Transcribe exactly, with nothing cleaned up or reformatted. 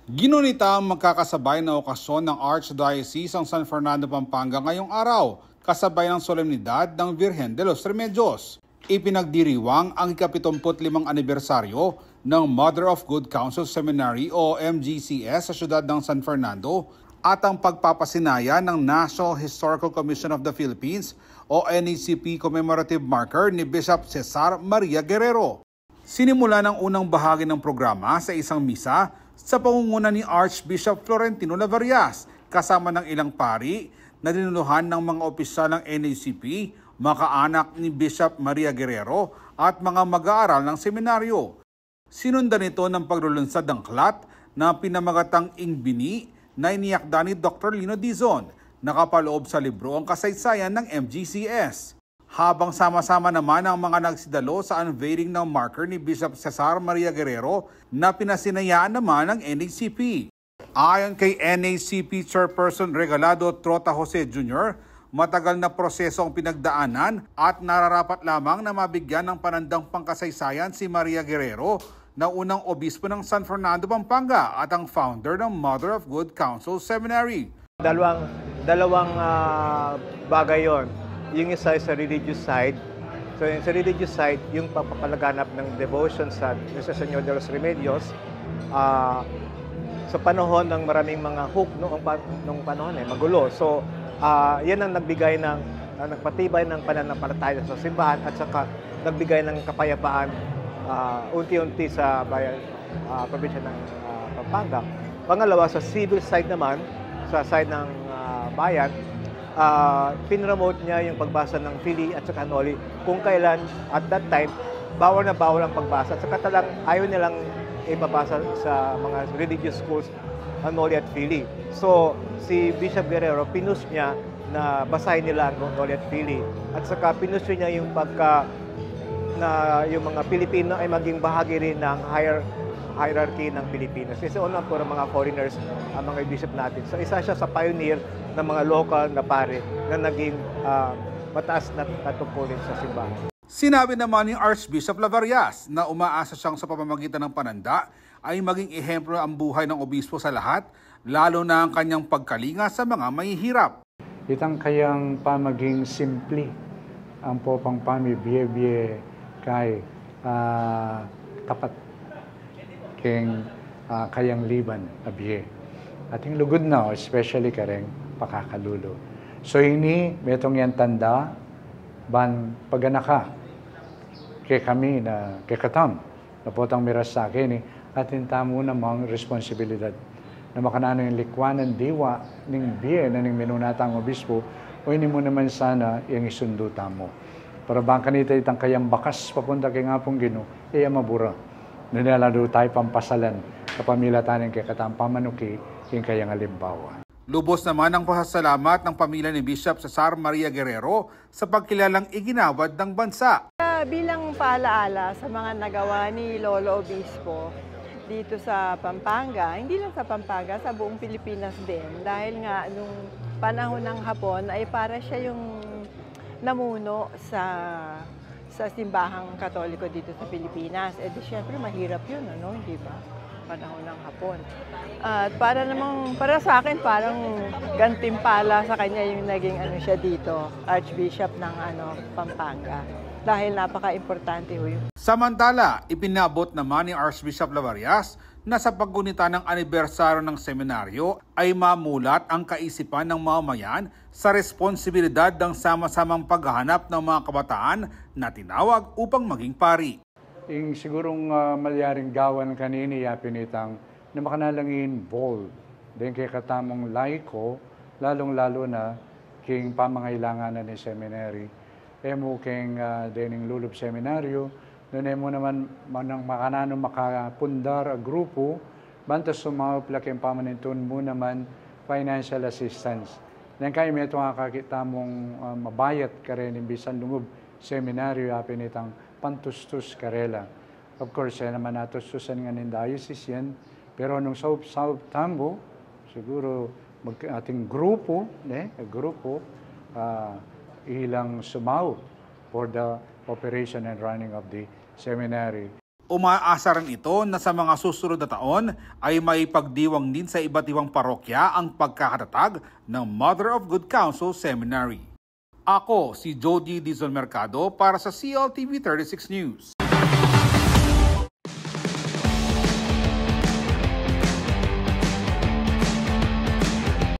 Ginunita ang magkakasabay na okasyon ng Archdiocese ng San Fernando, Pampanga ngayong araw, kasabay ng solemnidad ng Virgen de los Remedios. Ipinagdiriwang ang ika-pitumpu't limang anibersaryo ng Mother of Good Counsel Seminary o M G C S sa siyudad ng San Fernando at ang pagpapasinaya ng National Historical Commission of the Philippines o N H C P commemorative marker ni Bishop Cesar Maria Guerrero. Sinimula ng unang bahagi ng programa sa isang misa sa pangunguna ni Archbishop Florentino Lavarias, kasama ng ilang pari na dinuluhan ng mga opisyal ng N H C P, makaanak ni Bishop Maria Guerrero at mga mag-aaral ng seminaryo. Sinundan ito ng paglulunsad ng aklat na pinamagatang Ing Bini na iniakda ni Doktor Lino Dizon, nakapaloob sa libro ang kasaysayan ng M G C S. Habang sama-sama naman ang mga nagsidalo sa unveiling ng marker ni Bishop Cesar Maria Guerrero na pinasinayaan naman ng N H C P. Ayon kay N H C P Chairperson Regalado Trota Jose Junior, matagal na proseso ang pinagdaanan at nararapat lamang na mabigyan ng panandang pangkasaysayan si Maria Guerrero na unang obispo ng San Fernando, Pampanga at ang founder ng Mother of Good Counsel Seminary. Dalawang, dalawang, ah, bagay yon. Yung isa sa religious side. So, yung sa religious side, yung pagpapalaganap ng devotion sa Nuestra Señora de los Remedios, ah, sa panahon ng maraming mga huk noong pa-, nung panahon, eh, magulo. So, ah, yan ang nagbigay ng, ah, nagpatibay ng pananampalataya sa simbahan at saka nagbigay ng kapayapaan, ah, unti-unti sa bayan, ah, probinsya ng, ah, Pampanga. Pangalawa, sa civil side naman, sa side ng, ah, bayan, ah, pinromote niya yung pagbasa ng Fili at saka Anoli kung kailan, at that time, bawal na bawal ang pagbasa. At saka talang ayaw nilang ipabasa sa mga religious schools, Anoli at Fili. So, si Bishop Guerrero, pinush niya na basahin nila ang Anoli at Fili. At saka pinush niya yung pagka, na yung mga Pilipino ay maging bahagi rin ng higher hierarchy ng Pilipinas. Kasi una, puro mga foreigners ang mga bishop natin. So, isa siya sa pioneer ng mga local na pare na naging, ah, mataas na katungkulin sa simbahan. Sinabi naman ni Archbishop Lavarias na umaasa siyang sa pamamagitan ng pananda ay maging ehemplo ang buhay ng obispo sa lahat, lalo na ang kanyang pagkalinga sa mga mahihirap. Itang kayang pamaging simple, ampo pang pamibie-bie kay, ah, tapat keng, ah, kayang liban a bie. Ating lugud na, especially kareng pakakalulu. So ini, metung yang tanda, ban paganaka kekami na kekatam, na potang miras keni, atin tamu namang responsibilidad na makananu ing likwan nang diwa ning bie na ning minuna tang obispo, o ini mu naman sana ing isundu tamu. Para bang kanita itang kayang bakas papunta keng Apung Ginu, e ya mabura. Nune ala da tayu pang pasalan, kapamilatan ning kekatang pamanuki, ing kayang alimbawa. Lubos naman ang pasasalamat ng pamilya ni Bishop Cesar Maria Guerrero sa pagkilalang iginawad ng bansa. Ah, bilang paalaala sa mga nagawa ni Lolo Obispo dito sa Pampanga, hindi lang sa Pampanga, sa buong Pilipinas din. Dahil nga nung panahon ng Hapon ay para siya yung namuno sa, sa simbahang Katoliko dito sa Pilipinas. Eh di syempre mahirap yun, ano, hindi ba? Panahon ng Hapon. At para namang, para sa akin, parang gantimpala sa kanya yung naging ano siya dito, Archbishop ng ano, Pampanga. Dahil napaka-importante ho yun. Samantala, ipinabot naman ni Archbishop Lavarias na sa paggunita ng anibersaryo ng seminaryo ay mamulat ang kaisipan ng mamamayan sa responsibilidad ng sama-samang paghahanap ng mga kabataan na tinawag upang maging pari. Ing sigurung, ah, malyaring gawan kanini ya pin itang na makananu lang i-involve deng kekatamung laiko, lalung-lalu na king pamangailangan na ning seminary. E mu keng, ah, dening lulub seminaryo, nune mu naman manang makananu makapundar a grupu, banta sumaup la keng pamanintun mu naman financial assistance. Neng kaya metung akakit tamung, ah, mabayat karening bisan lungub seminaryo ya pin itang pantustus karela. Of course, e naman atustusan ngan ning diocese yan, pero nung saup-saup tamu, siguru mag-, ating grupu, ne, grupu, ah, ilang sumaup for the operation and running of the seminary. Umaasaran ito na sa mga susunod na taon ay may pagdiwang din sa iba't ibang parokya ang pagkakatatag ng Mother of Good Counsel Seminary. Ako si Jody Dizon Mercado para sa C L T V thirty-six News.